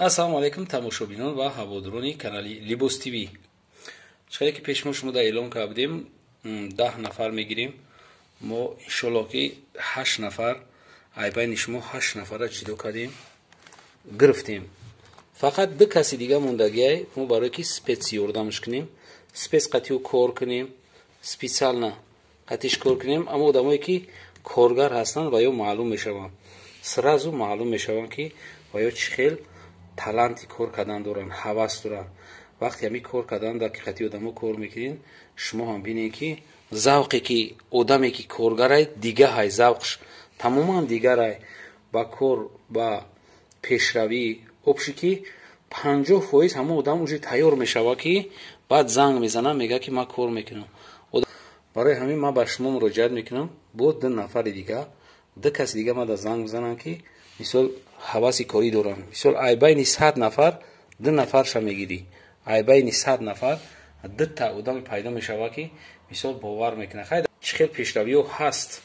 Ассалому алайкум тамошобинон ва ҳаводорони канали Либос ТВ. Чиқаде ки пеш мо шумо дар эълон кардем, 10 нафар мегирем. Мо иншоллоҳ ки 8 нафар, ай байни шумо 8 нафара ҷудо кардем, гирифтем. Фақат ду каси дига мондагиай, мо барое ки спец ёрдамш кунем, спец қатиу кор кунем, специально қатиш кор кунем, аммо одамое ки коргар ҳастанд ва ё маълум мешаванд. Сразу маълум мешаванд ки ва ё чӣ хел таланти кор кардан доранд, ҳавас доранд. Вақте ҳамин кор кардан дар қати одамо кор мекунед, шумо ҳам бинед ки завқе ки одаме ки коргарай дига ҳай, завқш тамоман дигарай ба кор, ба пешравӣ. Обши ки 50% ҳамон одам уже тайёр мешавад ки баъд занг мезанад, мегӯяд ки ман кор мекунам. Барои ҳамин ман ба шумо муроҷиат мекунам, бо ду нафари дига, ду каси дига мада занг мезананд ки мисол ҳаваси корӣ доранд. Мисол ай байни 100 нафар ду нафарша мегирӣ, ай байни 100 нафар дута одаме пайдо мешавад ки мисол бовар мекунад. Хай чӣ хел пешравиҳо ҳаст,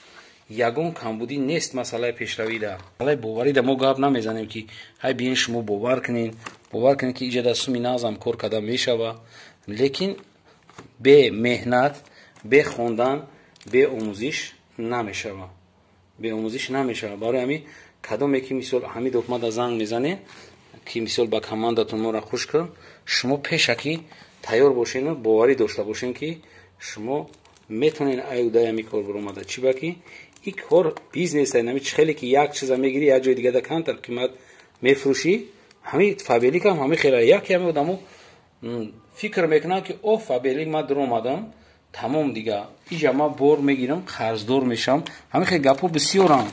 ягон камбудӣ нест масъалаи пешравида. Масъалаи боварида мо гап намезанем ки ҳай биён шумо бовар кунед, бовар кунед ки иҷода суми нағзам кор карда мешавад, лекин бе меҳнат, бе хондан, бе омӯзиш намешавад, бе омӯзиш намешавад. Барои ҳамин кадоме ки мисол ҳамин документа занг мезанед ки мисол ба командатон моро хуш кун, шумо пешакӣ тайёр бошену боварӣ дошта бошен ки шумо метавонед аюдаи ҳамин кор баромада. Чӣ ба ки ин кор бизнес ай, нами хеле ки як чиза мегирӣ, як ҷои дигада камтар қимат мефурӯшӣ, ҳамин Фаберлик ҳам ҳамин хела. Яке ҳамин одамо фикр мекунанд ки о Фаберлик ман дуромадам, тамом дига иҷа ман бор мегирам, қарздор мешавам. Ҳамин хел гапҳо бисёранд.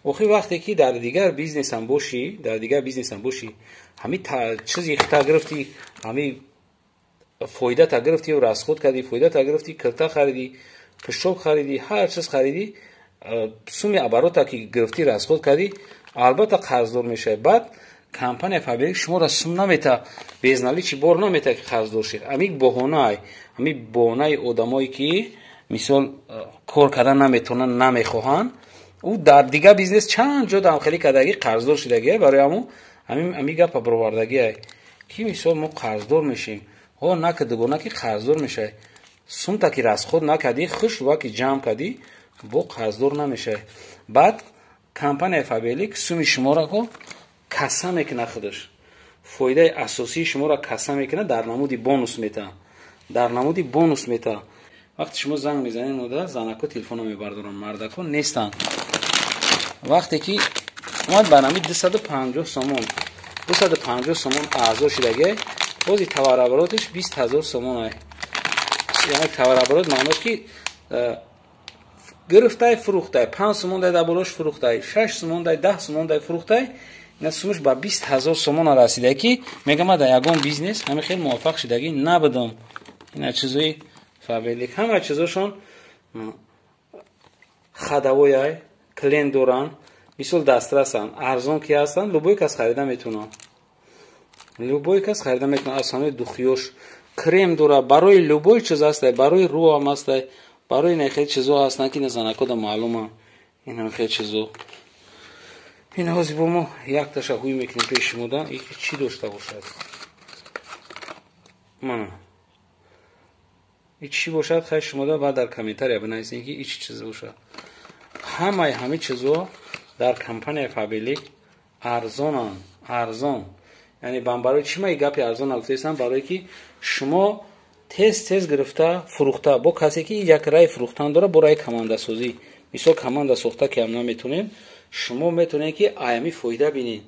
Охир вақте ки дар дигар бизнесам бошӣ, дар дигар бизнесам бошӣ, ҳамин чизи хита гирифтӣ, ҳамин фоидата гирифтӣ, расход кардӣ, фоидата гирифтӣ, кирта харидӣ, пишок харидӣ, ҳар чиз харидӣ, суми оборота ки гирифтӣ расход кардӣ, албатта қарздор мешавӣ. Баъд компания Фаберлик шуморо сум намета, безналичи бор намета ки қарздор шед. Ҳамин баҳонаай, ҳамин баҳонаи одамое ки мисол кор кардан наметавонанд, намехоҳанд, ӯ дар дигар бизнес чанд ҷо дамхелӣ кардагӣ қарздор шудагиай. Барои ҳамун ҳамин гапа баровардагиай ки мисол мо қарздор мешем. Ҳо нака дугона ки қарздор мешавӣ, сумта ки расход накардӣ, хуш ва ки ҷамъ кардӣ, бо қарздор намешавӣ. Баъд компанияи Фаберлик суми шуморо ко касса мекунад, худаш фоидаи асосии шуморо касса мекунад, дар намуди бонус метаҳад, дар намуди бонус метаҳад. Вақте шумо занг мезанед, мода занако телефонро мебардоранд, мардако нестанд. Вақте ки омад ба нами 250 сомон, 250 сомон аъзо шудагиай, бози товарообороташ 20 000 сомон ай. Яъне товарооборот маънош ки гирифтай, фурӯхтай, 5 сомон дай дар болош фурӯхтай, 6 сомон дай, 10 сомон дай фурӯхтай, ина сумаш ба 20 000 сомон расида ки мегам ман дар ягон бизнес ҳамин хел муваффақ шудагӣ набудам. Ина чизои Фаберлик, ҳама чизошон хадавояй, клиент доранд, мисол дастрасанд, арзон ки ҳастанд, любой кас харида метавонад, любой кас харида метавонад. Аз ҳамаи духиёш крем дора, барои любой чиз ҳастай, барои рӯ ҳам ҳастай, барои ина хел чизо ҳастанд ки ина занакода маълума, ина хел чизо. Ин ҳозир бо мо якташа ҳуй мекунем пеши шумода, ки чӣ дошта бошад. Мана и чӣ бошад, хай шумода баъд дар комментария бинависед ки и чӣ чиз бошад. Ҳамаи ҳамин чизо дар компанияи Фаберлик арзонанд, арзон. Яъне бан барои чӣ ман гапи арзон нагуфтаистам? Барое ки шумо тез тез гирифта фурӯхта, бо касе ки як рай фурӯхтан дора, бо рай командасозӣ. Мисол команда сохта ки ҳам наметонем, шумо метавонед ки аями фоида бинед.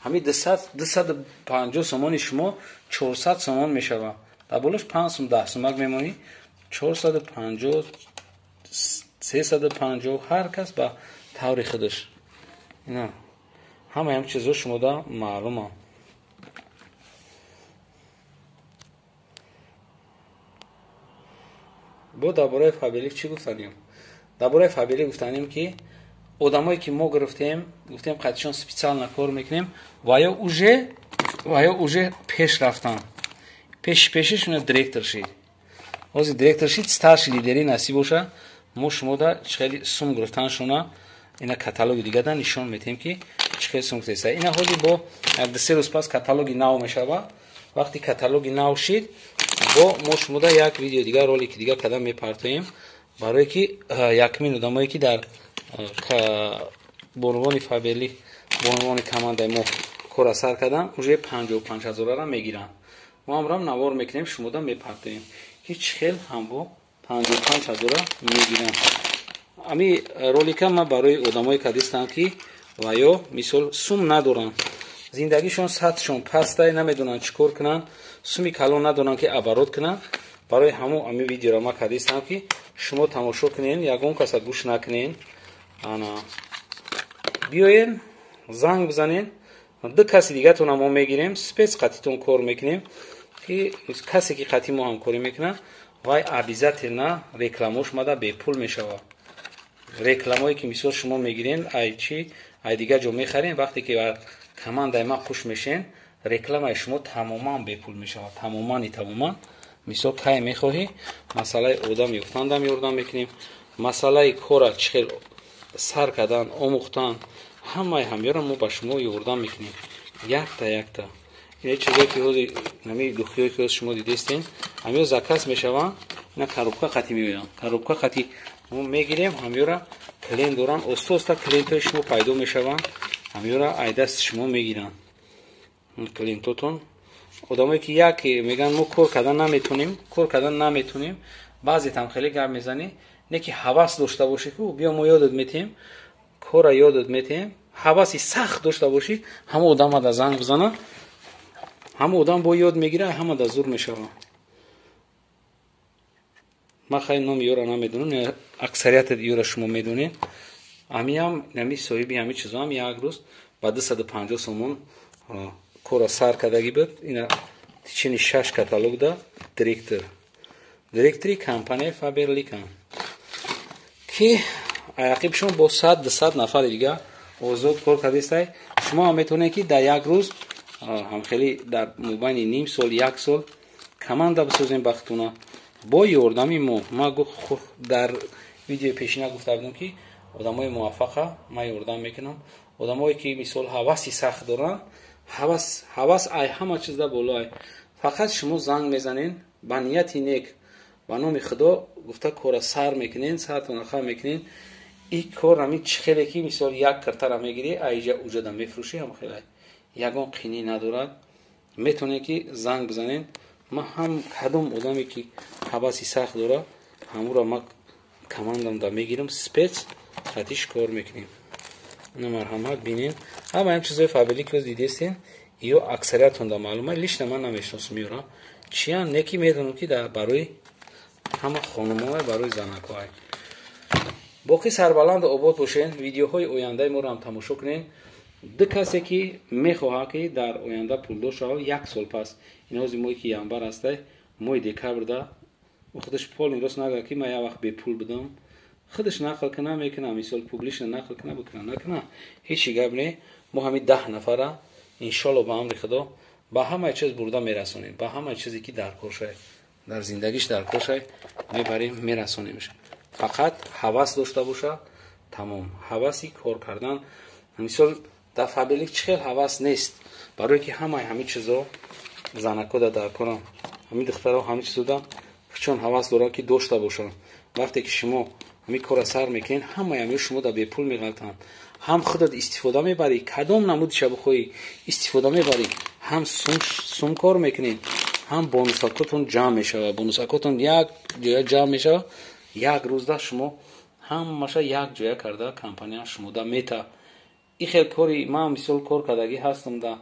Ҳамин 250 сомони шумо 400 сомон мешавад. Дар болош 5 сом, 10 сомак мемонӣ, 450, 350, ҳар кас ба таври худаш. Ина ҳамаи ҳам чизо шумода маълума. Бо дар бораи Фаберлик чӣ гуфтанем? Дар бораи Фаберлик гуфтанем ки одамое ки мо гирифтем, гуфтем қатишон специально кор мекунем, ва ё уже пеш рафтан. Пешишона директор шид. Ҳозир директор шид, старший лидерӣ насиб боша, мо шумода чӣ хеле сум гирифтаншона ина каталоги дигада нишон метем ки Чӣ хел сум кутеста. Ина ҳози бо 2-3 рӯз пас каталоги нав мешава. Вақти каталоги нав шид, бо мо шумода як видео дигар, ролики дигар кадам мепартоем, барое ки якмин одамое ки дар бонувони Фаберлик, бонувони командаи мо кора сар кардан, уже 55 ҳазорара мегиранд. Мо ҳамрам навор мекунем, шумода мепартоем, ки чӣ хел ҳамбо 55 ҳазора мегиранд. Ами ролика ма барои одамое кардистам, ки ва ё мисол сум надоранд, зиндагишон сатҳшон пастай, намедонанд чӣ кор кунанд, суми калон надоранд, ки оборот кунанд. Барои ҳамон ами видеоро ма кардистам, ки шумо тамошо кунен, ягон каса гӯш накунен, ана биёен, занг бизанен. Ду каси дигатона мо мегирем, спец қатитон кор мекунем, ки касе ки қати мо ҳамкорӣ мекунад, вай обязательно рекламош мада бепул мешавад. Рекламое ки мисол шумо мегирен, ай чи ай дигар ҷо мехарен, вақте ки бар командаи ман хуш мешен, рекламаи шумо тамоман бепул мешавад, тамомани тамоман. Мисол, кай мехоҳӣ, масъалаи одам ёфтандам ёрдам мекунем, масъалаи кора чӣ хел сар кардан, омӯхтан, ҳамаи ҳамёро мо ба шумо ёрдам мекунем, якта якта. Ин чизое ки ҳозир, ҳами духиое ки ҳозир шумо дидестен, ҳамиё заказ мешаванд, ина коробка қати меоянд, коробка қати мо мегирем ҳамёра. Клиент доранд, оста оста клиентҳои шумо пайдо мешаванд, ҳамёра ай дасти шумо мегиранд клиентотон. Одамое ки як мегӯянд, мо кор кардан наметонем, кор кардан наметонем, баъзе там хеле гап мезанӣ, не ки ҳавас дошта бошӣ, ку биё, мо ёдат метиҳем, кора ёдат метиҳем. Ҳаваси сахт дошта бошӣ, ҳама одам ада занг бизана, ҳама одам бо ёд мегира, ҳама да зур мешава. Ман хай номи ёра намедонам, аксарияти ёра шумо медонед. Амиам нами соҳиби ҳами чизоам як рӯз ба 250 сомон кора сар кардагӣ буд. Ина течени шаш каталог да директори компанияи Фаберликам, ки ақибшон бо 100, 200 нафари дига озод кор кардистай. Шумо ҳам метавонед, ки дар як рӯз, ҳамхелӣ дар мобайни ним сол, як сол команда бисозем бахтуна бо ёрдами мо. Ма дар видеои пешина гуфта будам, ки одамои муваффақа ман ёрдам мекунам, одамое ки мисол ҳаваси сахт доранд. Ҳавас ай ҳама чизда болоай. Фақат шумо занг мезанен, ба нияти нек, ба номи Худо гуфта кора сар мекунен, сартона хам мекунен. И кор ҳамин чӣ хеле ки мисол як киртара мегирӣ, айҷа уҷада мефурӯшӣ, ҳам хеле ягон қинӣ надорад. Метавонед, ки занг бизанен. Ман ҳам кадом одаме ки ҳаваси сахт дорад, ҳамуро ма командамда мегирам, спец қатиш кор мекунем. Ина марҳамат, бинен, ҳама ҳам чизои Фаберлик ки дидестен, ё аксариятонда маълума. Лично ман намешиносам ёра чиян, не ки медонам, ки барои ҳама хонумоа, барои занакҳоай. Боқӣ сарбаланду обод бошен, видеоҳои ояндаи моро ҳам тамошо кунен. Ду касе ки мехоҳад, ки дар оянда пулдор шавад, як сол пас, ин ҳози моҳи ки январ ҳастай, моҳи декабрда худаш полный рост нагӯяд, ки ман як вақт бепул будам, худаш нақл кана мекуна, мисол публично нақл кана, бикуна, накуна, ҳечи гап не. Мо ҳамин 10 нафара иншолло ба амри Худо ба ҳамаи чиз бурда мерасонем, ба ҳамаи чизе ки дар кор шавад, дар зиндагиш дар кор шавад, мебарем, мерасонемш. Фақат ҳавас дошта боша, тамом. Ҳаваси кор кардан. Мисол, дар Фаберлик чӣ хел ҳавас нест, барое ки ҳамаи ҳамин чизо занакода дар корам, ҳамин духтаро ҳамин чизода чун ҳавас доранд, ки дошта бошанд. Вақте ки шумо ҳамин кора сар мекунед, ҳамаи ҳамин шумо да бепул меғалтанд. Ҳам худат истифода мебарӣ, кадом намудиша бихоҳӣ истифода мебарӣ, ҳам сум кор мекунед, ҳам бонусакотон ҷамъ мешавад. Бонусакотон як ҷоя ҷамъ мешавад, як рӯзда шумо ҳамаша як ҷоя карда компания шумода мета. И хел кори ман мисол кор кардагӣ ҳастам, да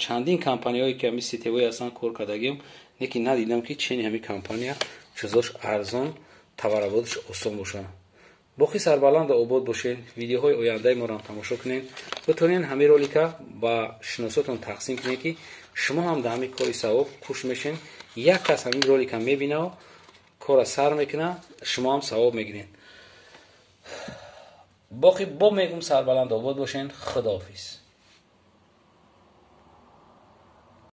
чандин компанияҳое ки ҳамин сетевой ҳастанд кор кардагиам, лекин надидам, ки чени ҳамин компания чизош арзон, товароводаш осон бошад. Боқӣ сарбаланду обод бошед, видеоҳои ояндаи моро ҳам тамошо кунед. Битонед, ҳамин ролика ба шиносотон тақсим кунед, ки шумо ҳам дар ҳамин кори савоб куш мешен. Як кас ҳамин ролика мебинав, кора сар мекунад, шумо ҳам савоб мегиред. Боқӣ бо мегум, сарбаланду обод бошед, худоҳофиз.